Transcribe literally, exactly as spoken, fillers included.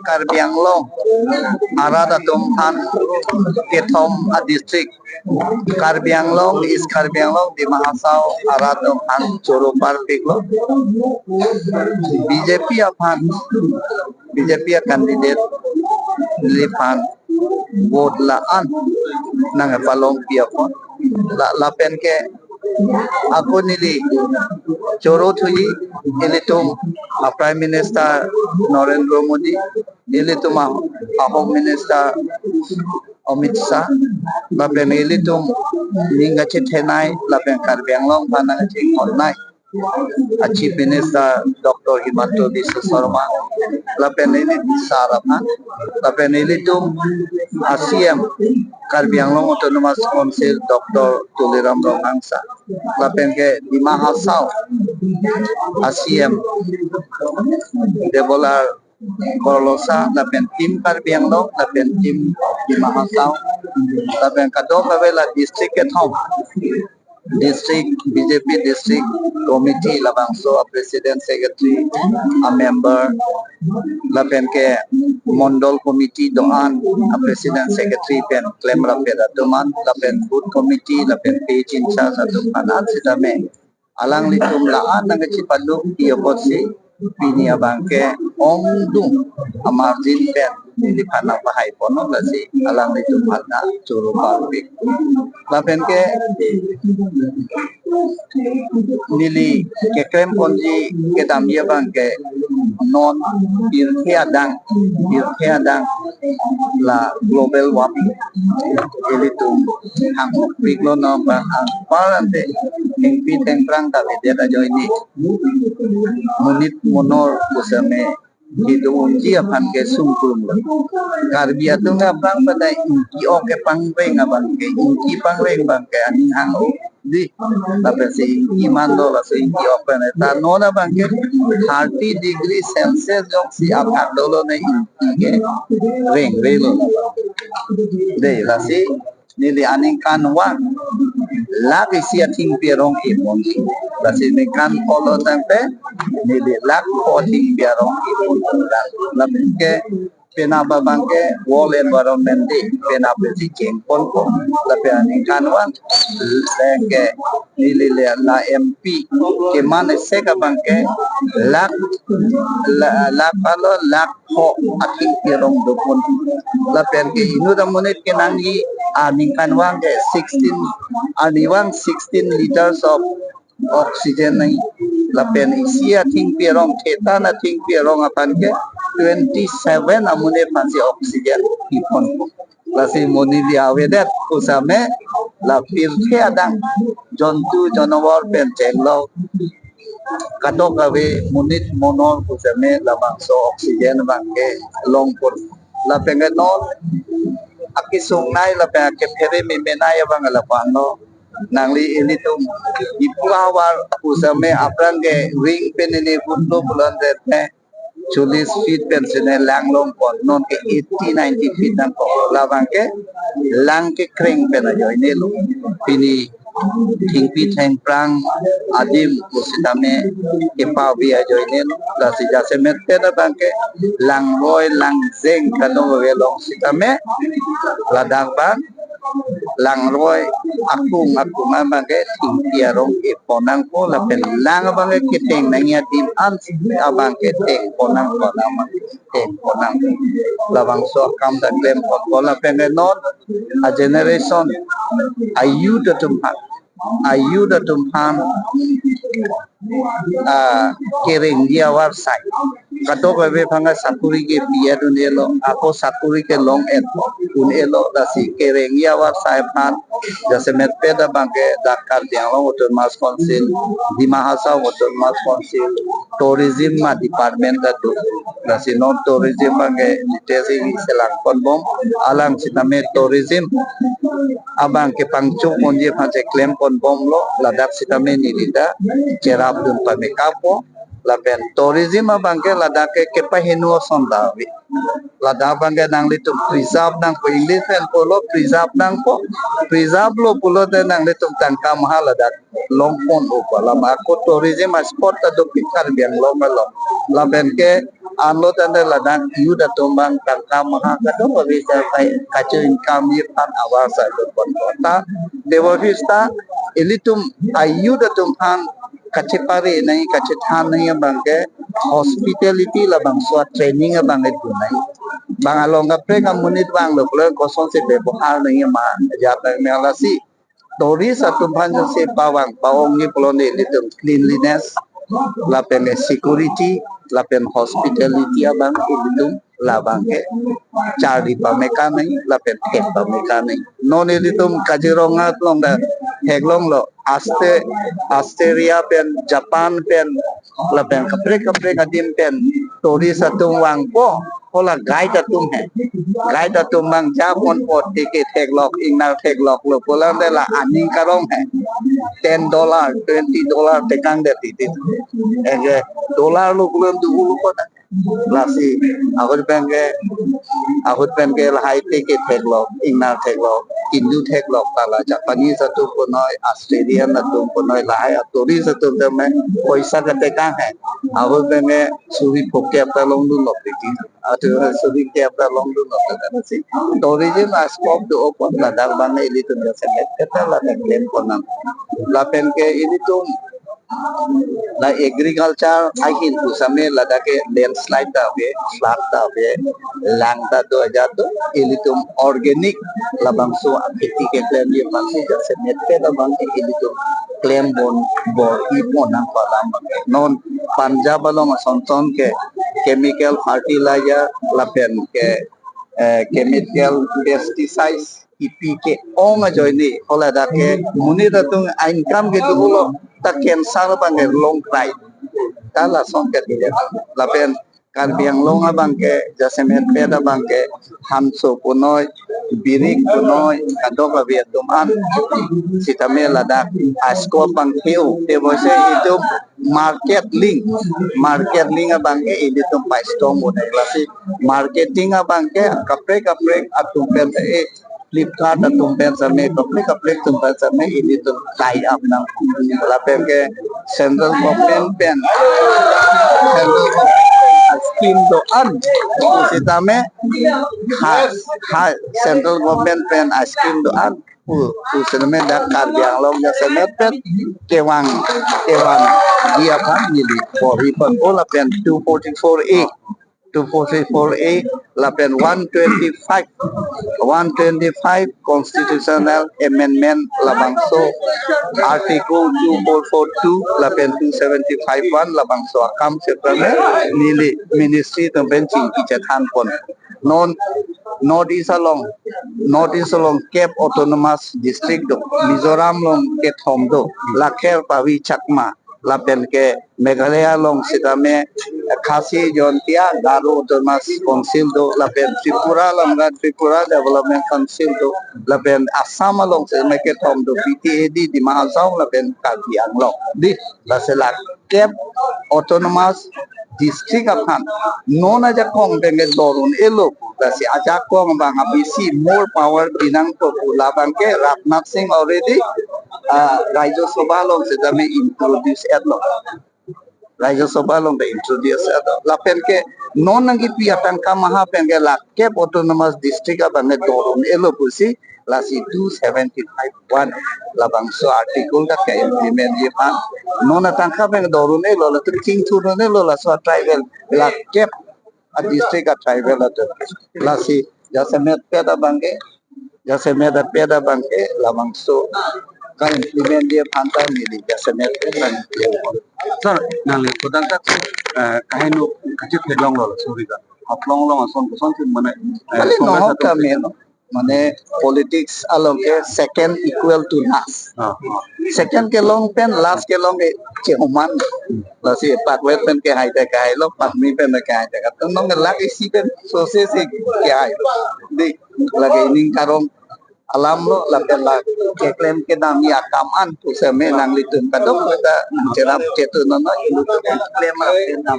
Karbi Anglong arat atum aphan kethom a district, Karbi Anglong, East Karbi Anglong, Dima Hasao arat atum aphan choro parpiklo. B J P aphan, B J P a candidate neliphan vote la-an nangpalongpi apot, la lapen ke ako neli choro thuji, ilitum a Prime Minister Narendra Modi, ilitum a, a Home Minister Amit Shah, lapen ilitum ning kachethenei lapen Karbi Anglong aphan nangkachinghonnei a Chief Minister Doctor Himanta Biswa Sarma, lapen ili sar aphan, lapen ilitum a C M Karbi Anglong Autonomous Council Doctor Tuliram Ronghang sir, lapen ke Dima Hasao a C M Debolal Gorlosa, lapen Team Karbi Anglong, lapen Team Dima Hasao, lapen kadokave la district kethom, district B J P district committee labangso a president, secretary, a member, lapen ke mondol committee do-an a president, secretary pen klemrap atum-an, lapen booth committee, lapen page in charge atum aphan sitame alanglitum la-an nangkachipalongpi apotsi pini abangke ongdung a margin pen neliphan nangpahaiponlo, lasi alanglitum aphan ta choro parpik. Lapen ke neli keklem ponji kedamji abangke non pirthe adang, pirthe adang la global warming ilitum hangpiklo, non abang anparante thengpi thengphrang ta avedet ajoine monit monor pusitame kedo-unji aphan ke sungkrumlo. Karbi atum aphrang pada ingki ok kepangreng abangke, ingki pangreng abangke aning hang-o dei. Lapen si ingki manlo, laso ingki ok pen ta non abangke thirty degree Celsius jongsi aphak dolo ne ingki ke rengrelo. Dei, lasi neli aningkanvang lakh isi athengpi arong epon. Lasi ningkan pholo tangte neli lakh pho athengpi arong epon. Lapen ke penap abangke World Environment Day penap si chengponpo. Lapen aningkanvang abangke neli le la M P keman esek abangke lakh, la, lakh palo lakh pho athengpi arong dopon. Lapen ke inut amonit kenangji aningkanvang ke sixteen, arnivang sixteen liters of oxygen nangji. Lapen isi athengpi arong, thetan athengpi arong aphan ke twenty seven amonit aphansi oxygen piponpo. Lasi monit avedet pusitame la pirthe adang jontu janwar pen chenglok kadokave monit monor pusitame labangso oxygen abangke longpon. Lapen ke non akesungnei lapen akephere memenei abang lapu-anlo. Nangli ilitum Diphu ahavar pusitame aphrang ke ring pen ili hutlo pulote chollis feet pensi ne lang longpon, non ke eighty ninety feet nangkok. Labangke lang kekreng pen ajoinelo. Pini thengpi thengphrang adim pusitame kepavi ajoinelo. Lasi jasemet pen abangke langroi langjeng kadokave long sitame ladak abang langroi akung akung abangke thengpi arong epon nangpo, lapen lang abangke keteng nangji adim an abangke tengpon nangpo, nang tengpon nang. Labangso akam ta klemponpo. Lapen ke non a generation, a youth atum aphan, a youth atum aphan ah, kerengji avarsai. Kadokave aphan ke sakori kepi-et un-elo, ako sakori kelong-et un-elo, lasi kerengji avarsai aphan jasemet pen abangke dak Karbi Anglong Autonomous Council, Dima Hasao Autonomous Council, tourism ma department ta do. Lasi non tourism abangke details si selangponbom, alang sitame tourism abangke pangchok ponji aphan si klemponbomlo, ladak sitame neli ta cherapdun pame kapo. Lapen tourism abang ke ladak ke kepaheno ason ta ave. Ladak abang ke nanglitum preserve nangpo, English pen pulo preserve nangpo. Preserve lo pulote nanglitum tangka maha ladak longpon upa lama ako tourism a spot ta dopik Karbi Anglong along. Lapen ke anlo tangte ladak youth atum abang tangka maha kadokave ta kai kacho income ji aphan awar sa dopon kota. Devo Vista ilitum a youth atum aphan kachepare nangji, kachethan nangji abang ke hospitality labangso a training abang ke dun nangji. Bang along kaprek amonit vanglo pulo kosonsi bebohar nangji ma ajat nang me lasi tourist atum aphan jongsi pavang pa-ongji pulo nelitum cleanliness lapen security lapen hospitality abang ilitum labang ke charli pame kanai lapen thek pame kanai. Non ilitum Kaziranga along ta theklonglo, Aste Australia pen, Japan pen lapen kaprek kaprek adim pen tourist atum vangpo, hala guide atum he. Guide atum vang japonpo, ticket theklok, ingnar theklok lo pulang de la aning karong he. Ten dollar, twenty dollar tekang de titit. Ege dollar lo pulang du ulu kota. Lasi ahut pen ke, ahut pen ke lahai ticket theklok, ingnar theklok, kindu theklok ta la Japanese atum punoi, Australian atum punoi, lahai a tourist atum tame poisa katekang he. Ahut pen ke suri phokep ta longdunlo titi. Atu suri kep ta longdunlo titi. Tourism a scope do open ladak abang ilitum jasemet keta la claim ponang. Lapen ke ilitum la agriculture ahin pusitame ladak ke landslide ta ave, flood ta ave, lang ta do ajat do, ilitum organic labangso akheti keklemji aphansi jasemet pet abang ke ilitum klem bon bor-i pon nangpo alam abang ke. Non Punjab along ason son ke chemical fertilizer lapen ke, eh, chemical pesticides kipi ke-ong ajoine, hala dak ke monit atum a income ke duhulo ta cancer abang ke longkrai. Ta lason ke dia. Lapen Karbi Anglong abang ke jasemet pet abang ke hanso punoi, birik punoi, kadokave atum an sitame ladak a scope abang heu, te boise itum market link, market link abang ke ilitum pai strong un lasi marketing abang ke kaprek kaprek atum pen, eh, Flipkart atum pen sitame, kaprek kaprek atum pen sitame ilitum tie up nang. Lapen ke central government pen, central government scheme do-an pusitame, ha, ha, central government pen a scheme do-an pu, pusitame dak Karbi Anglong jasemet pen kevang, kevangji aphan neli bor-i ponpo. Lapen two forty-four A, two forty-four A lapen one twenty-five, one twenty-five constitutional amendment labangso article two four four two lapen two seventy-five one labangso akam sitame neli ministry atum pen chingki chethan pon. Non North East along, North East along kep autonomous district do, Mizoram along kethom do, Lakher, Pavi, Chakma, lapen ke Meghalaya along sitame Khasi, Jaintia, Garo Autonomous Council do, lapen Tripura along Tripura Development Council do, lapen Assam along sitame kethom do, B T A D, Dima Hasao, lapen Karbi Anglong. Di, lasi la kep autonomous district aphan non ajakong pen ke dor un-elo, lasi ajakong abang abisi more power pinangpo pu labang ke Rajnath Singh already, ah, Rajya Sabha along sitame introduce etlo. Rajya Sabha along ta introduce etlo. Lapen ke non nangkipi atangka maha pen ke la kep autonomous district abang ke dor un-elo pusi lasi two seventy-five one labangso article ta ke-implement ji aphan. Non atangka pen dor un-elo, latum chingthur un-elo, laso tribal la kep a district a tribal atum. Lasi jasemet pet abang ke, jasemet pet abang ke labangso ka-implement ji aphan ta neli jasemet pet abang ke. Sir, nangli kodang tak, eh, kaheno kachitheklonglo, sorry ka. Haflong along ason kosonsi mane, eh, kali Congress nohok atum kami, no? Mane politics along ke second equal to last. Ah. Second kelong pen last kelong ke chehuman. Lasi pakvet pen kehai ta kehailo, pakni pen ta kehai ta. Kato nong lak isi pen sose si kehai. Di, lake ining karong alam lo, lapen la keklem kedam akam an pu seme nanglitum kadokave ta nangcherap chetu nono, ilitum klem rap kedam.